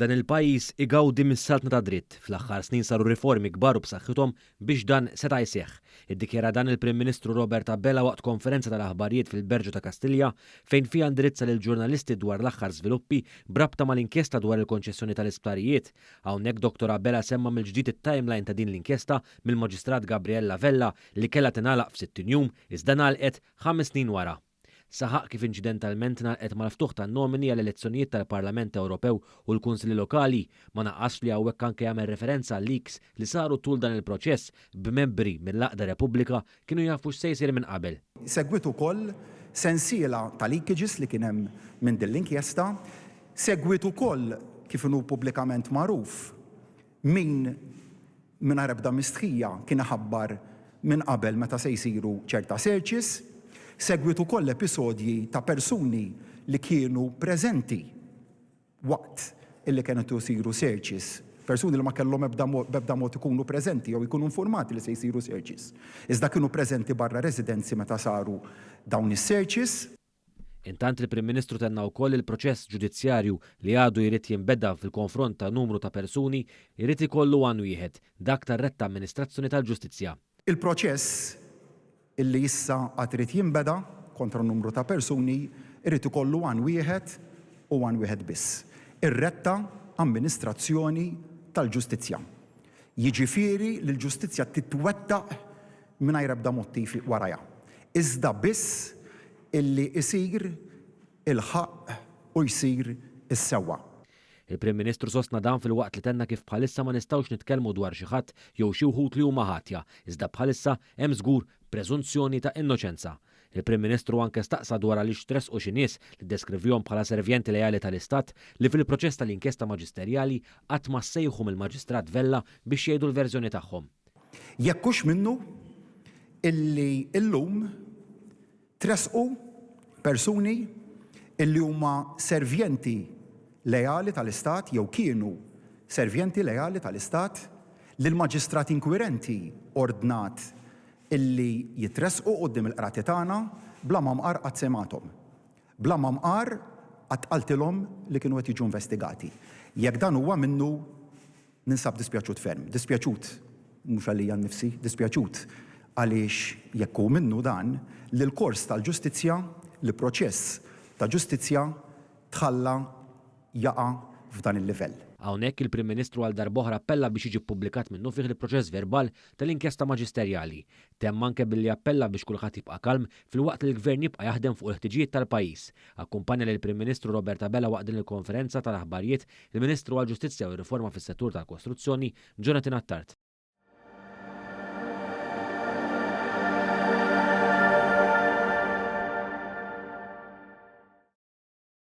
Dan il-pajjiż igawdi mis-saltna tad-dritt. Fl-aħħar snin saru riformi kbar u b'saħħithom biex dan seta' jseħħ. Iddikjara dan il-Prim Ministru Robert Abela waqt konferenza tal-aħbarijiet fil-Berġa ta' Kastilja fejn fiha indirizza lill-ġurnalisti dwar l-aħħar żviluppi b'rabta mal-inkjesta dwar il-konċessjoni tal-isptarijiet. Hawnhekk Dottor Abela semma mill-ġdid it-timeline ta' din l-inkjesta mill-Maġistrat Gabriella Vella li kellha tingħalaq f'60 jum iżda ngħalqet ħames snin wara. Saħaq kif inċidentalment ngħalqet mal-ftuħ tan-nomini għall-elezzjonijiet tal-Parlament Ewropew u l-Kunsilli Lokali. Ma naqasx li hawnhekk anke jagħmel referenza għal-leaks li saru tul dan il-proċess, b'membri mill-għaqda Repubblika kienu jafu x'se jsir minn qabel. Segwiet ukoll sensiela ta' leakages li kien hemm minn din l-inkjesta. Segwiet ukoll, kif inhu pubblikament magħruf, Min, mingħajr ebda mistħija, kien iħabbar minn qabel meta se jsiru ċerta searches. Segwiet ukoll episodji ta' persuni li kienu preżenti waqt illi kienu qed isiru searches, persuni li ma kellhom ebda b'ebda mod ikunu preżenti jew jkunu informati li se jsiru searches, iżda kienu preżenti barra residenzi meta saru dawn is-searches. Intant il-Prim Ministru tenna wkoll li l-proċess ġudizzjarju li għadu jrid jinbeda fil-konfront ta' numru ta' persuni jrid ikollu għan wieħed, dak tar-retta amministrazzjoni tal-ġustizzja. Il-proċess illi issa għad irid jinbeda kontra numru ta' persuni jrid ikollu għan wieħed u għan wieħed biss, ir-retta amministrazzjoni tal-ġustizzja. Jiġifieri li l-ġustizzja titwettaq mingħajr ebda mottiv warajha, iżda biss illi jsir il-ħaqq u jsir is-sewwa. Il-Prim Ministru sostna dan filwaqt li tenna kif bħalissa ma nistgħux nitkellmu dwar xi ħadd jew xi wħud li huma ħatja, iżda bħalissa hemm żgur preżunzjoni ta' innoċenza. Il-Prim Ministru anke staqsa dwar għaliex tressqu xi nies li ddeskrivihom bħala servjenti leali tal-Istat li fil-proċess tal-inkjesta maġisterjali qatt ma ssejħu mill-Maġistrat Vella biex jgħidu l-verżjoni tagħhom. Jekk hux minnu illi llum Tressqu persuni illi huma servjenti leali tal-Istat jew kienu servjenti leali tal-Istat li l-Maġistrat inkwirenti ordnat illi jitressqu quddiem il-Qrati tagħna bla ma mqar qatt semgħathom. Bla ma mqar qatt qaltilhom li kienu qed jiġu investigati. Jekk dan huwa minnu, Ninsab dispjaċut ferm. Dispjaċut mhux għalija nnifsi, dispjaċut għaliex jekk hu minnu dan, li l-kors tal-ġustizzja, li proċess ta' ġustizzja tħalla jaqa' f'dan il-livell. Hawnhekk il-Prim Ministru għal darb'oħra appella biex jiġi ppubblikat minnufih il-proċess verbal tal-inkjesta maġisterjali. Temm anke billi appella biex kulħadd jibqa' kalm filwaqt li l-Gvern jibqa' jaħdem fuq il-ħtiġijiet tal-pajjiż. Akkumpanja lill-Prim Ministru Robert Abela waqt din il-konferenza tal-aħbarjiet il-Ministru għall-Ġustizzja u r-Riforma fis-Settur tal-Kostruzzjoni, Jonathan Attard.